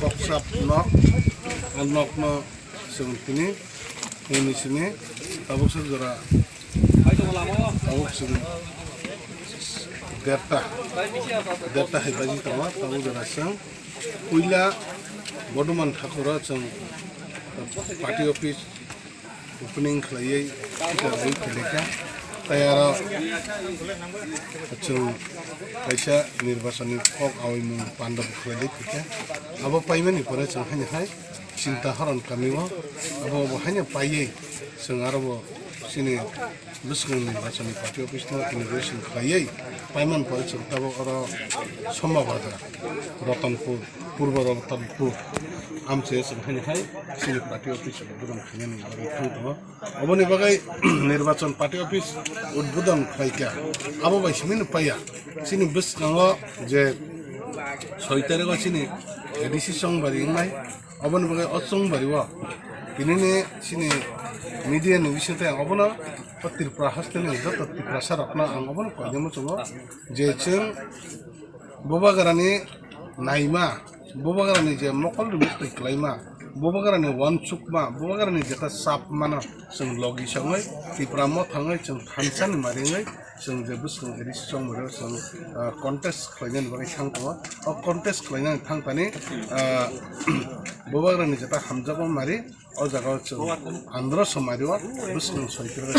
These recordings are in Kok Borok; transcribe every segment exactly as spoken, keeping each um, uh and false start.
Koksap nok, a nokno chwng tini hwnwi sini tabuk sak jora tabuk chwng derta, derta hai baji tongo. Tabuk jora chwng puila Bodoman Thakur o chwng party office opening khlaiwi, phikar wi philika. Tai aro chwng kaisa nirbachonni kok awi mung panda bo khlaiwi phika. Abo paimani pore chwng haino hai Chinta Haron kami o abo bo haino paiwi chwng aro bo chini bwswkang nirbachonni party office no inauguration khlaiwi paimani pore chwng tabuk oro Somba Bazar, Ratanpur, Purbo Ratanpur amchai chwng haino hai chini party office uddubodon khainani bagwi thang tongo. Oboni bagwi nirbachon party office udbodon khlaikha. Abo bai simi no paiya. Chini bwskango je soi tarikgo chini A D C chongbari wngnai. Oboni bagwi o chongbari o tinini chini media ni bisingtwi ang obono o Tripura hasteni joto Tiprasa rokno ang obono koinai muchungo je chwng Bubagrani naima, Bubagrani je mokol rimuk twi kwlaima, Bubagrani uansukma, Bubagrani jeta chapmano chwng logi songwi, Tipra Motha wngwi chwng thansa ni mari wngwi chwng je bwswng A D C chongmani chwng, ah, contest khlainani bagwi thang tongo. O contest khlainani thang thani, ah, Bubagrani jeta hamjakma mari, o jaga o chwng andro somari o bwswng soi kwrwi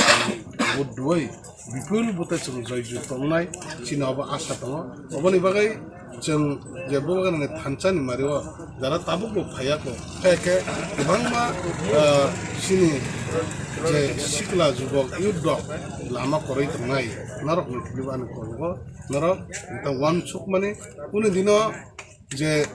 vote rwui bipul vote chwng joy ju tongnai chini obo asa tongo. Oboni bagwi chwng je Bubagrani thansa ni mari o jara tabuk bo phaiya kho, phai khe kwbangma, ah, chini je sikla jubok youth rok lama kwrwi tongnai norok ni thwibo ani kok o norok ta uansukmani kunu dino je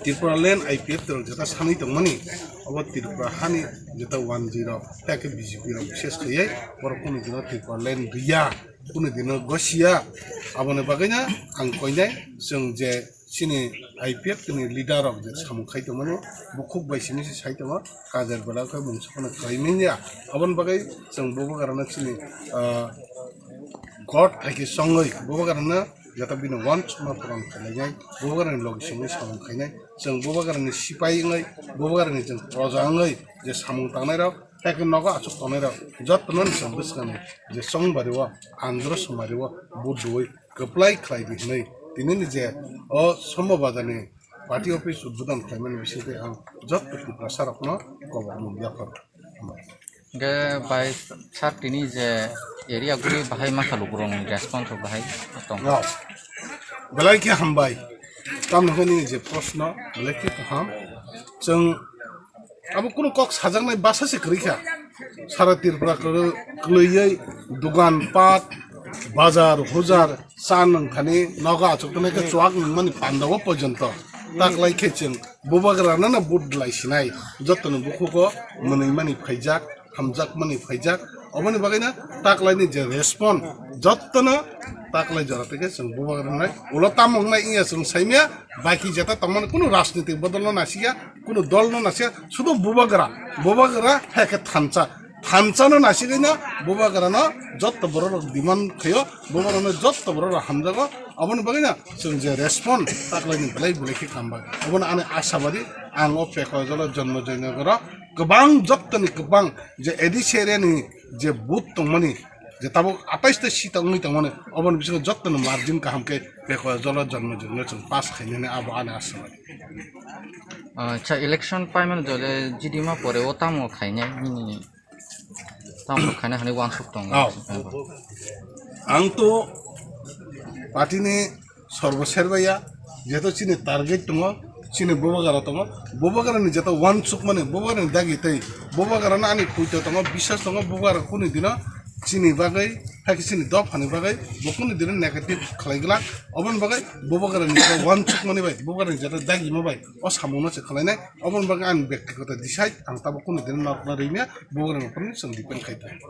Tripura Land I P F T rok jeta sanwi tongmani, obo Tripura hani jeta one zero, tei khe B J P rok bises khaiwi borok kunu dino Tripura Land riya, kunu dino gosiya. Aboni bagwino ang koinai chwng je chini I P F T ni leader rok je samung khai tongmani, bukhuk bai simi se sai tongo, kajer bela khe mungsa phano kwlai manya. Aboni bagwi chwng Bubagrano chini, ah, God hai khe chongwi Bubagrano jeta bini uansukma phuran khlainai, Bubagrani logi songwi samung khainai, chwng Bubagrani sipai wngwi, Bubagrani chwng proja wngwi je samung tangnairok, tei khe nogo achuk tongnairok jotono chwng bwskangni je chongbari o, andro somari o, vote rwui kwplai khlai di hwnwi tinini je o Somba Bazarni party office udbodon khlaimani bisingtwi ang joto Tiprasa rokno kobok mung yaphar. Hwnkhe bai sir tini je area guri bahai masa lukurokni response rok bahai tong. No. Belai khe hambai. Tamni hwnwi je proshno belai khe kaham. Chwng abo kunu kok sajaknai bwsa se kwrwi kha. Sara Tripura kwrwi-, kwlwiwi dogan pat, bazar, hujar, cha nwng thani nogo achuk tongnai khe chuak nwngmani pandao porjonto taklai khe chwng Bubagrano no vote lai sinai, jottoni bukhugo mwnwi mani phaijak, hamjakmani phaijak. Oboni bagwino taklaini je respond, jottono taklai jora tei khe chwng Bubagrano nai ulo tamo wngnai wngya chwng saimya, baki jeta tongmani kunu rajnitik bodolno nasikya, kunu dolno nasikya, sudo Bubagra, Bubagra hai khe thansa. Thansa no nasigwi no Bubagra no jotto borok rok demand khaio, Bubagra no jotto borok rok hamjago. Aboni bagwi no chwng je respond taklai ni belai belai khe kambak. Obono ani asabadi ang o Pekojolo Jonmo Joynagar o kwbang jottoni kwbang je A D C area ni je booth tongmani je tabuk atais ta seat wngwi tongmani oboni bisingo jottoni margin kaham khe Pekojolo Jonmo Joynagar chwng pass khainani abo ani asabadi. Acha election paimani jole G D ma pore o tamo khainai nini. Tamo khaina hwnwi uansuk tongo. Oh. Ang to party ni sorbo serbaya, jeto chini target tongo, chini Bubagra tongo, Bubagra ni jeto uansuk mani, Bubagra ni dagi tei, Bubagra no ani puito tongo, biswas tongo, Bubagra kuni dino chini bagwi, hai khe chini dopha ni bagwi, bo kuni dino negative khlai glak, oboni bagwi Bubagra ni jeto uansuk mani bai, Bubagra ni jeto dagi ma bai, o samung no se khlai nai, oboni bagwi ani bektigoto decide, ang tabo kuni dino narwkna rwmya, Bubagra ni upor ni chwng depend khai tongo.